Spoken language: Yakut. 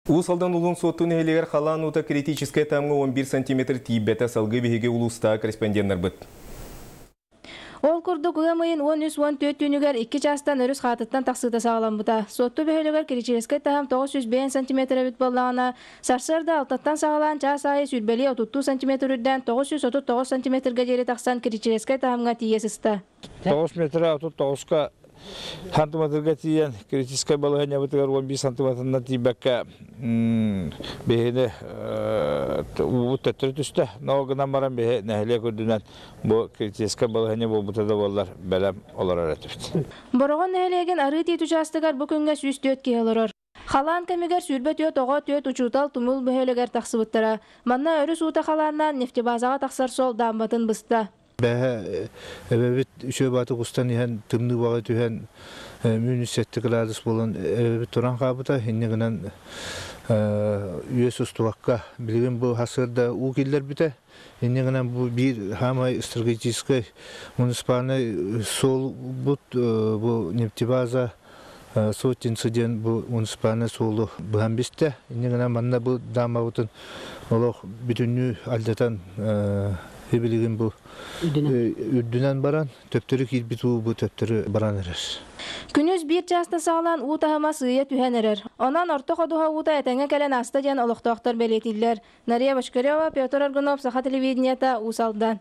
Уус Алдан улуун Суотту нэһилиэгэр халаан уута критическэй таһымҥа 11 сантиметр тиийбэтэ, салгыы биһиги улуустааҕы корреспонденнарбыт. Ол курдук ыам ыйын 13-14 түүнүгэр 2 чаастан өрүс хаатыттан тахсыыта саҕаламмыта. Суотту бөһүөлэгэр критическэй таһым 905 сантиметр эбит буоллаҕына, сарсыарда алтаттан саҕалаан чаас аайы сүүрбэлии отуттуу сантиметр үрдээн 939 сантиметрга диэри тахсан критическэй таһымҥа тиийэ сыста. 9 метр 39-ка сантиметрга тиийэн критическай балаһыанньабытыгар 11 сантиметрынан тиийбэккэ биһини уубут төттөрү түстэ. Но гынан баран биһи нэһилиэк үрдүнэн бу критическай балаһыанньа буолбута да буоллар бэлэм олорор этибит. Бороҕон нэһилиэгин Арыы Тиит учаастагар бу күҥҥэ 104 киһи олорор. Халаан кэмигэр 24 оҕо, 4 учуутал Тумул бөһүөлэгэр тахсыбыттара. Манна өрүс уута халааннаан нефтебазаҕа тахсар суол даамбатын быста. Бэһэ эбэбит үчүгэй баатык устан иһэн тымныы баҕа түһэн 37 градус буолан эбэбит туран хаалбыта. Инньэ гынан үөс устубакка билигин бу сарсыарда уу киллэрбитэ. Инньэ гынан бу биир саамай стратегическай муниципальнай суолбут бу нефтебаза Сотинцы диэн бу муниципальнай суолу быһан бистэ. Инньэ гынан манна бу даамабытын олох бүтүннүү алдьатан билигин бу үрдүнэн баран төптөрү киирбит уу бу төптөрү баран эрэр. Күнүс биир чаастан саҕалаан уу таһыма сыыйа түһэн эрэр. Онон орто ходуһа уута этэҥҥэ кэлэн ааста диэн олохтоохтор бэлиэтииллэр. Нария Бочкарева, Петр Аргунов, Саха телевидениета, Уус Алдан.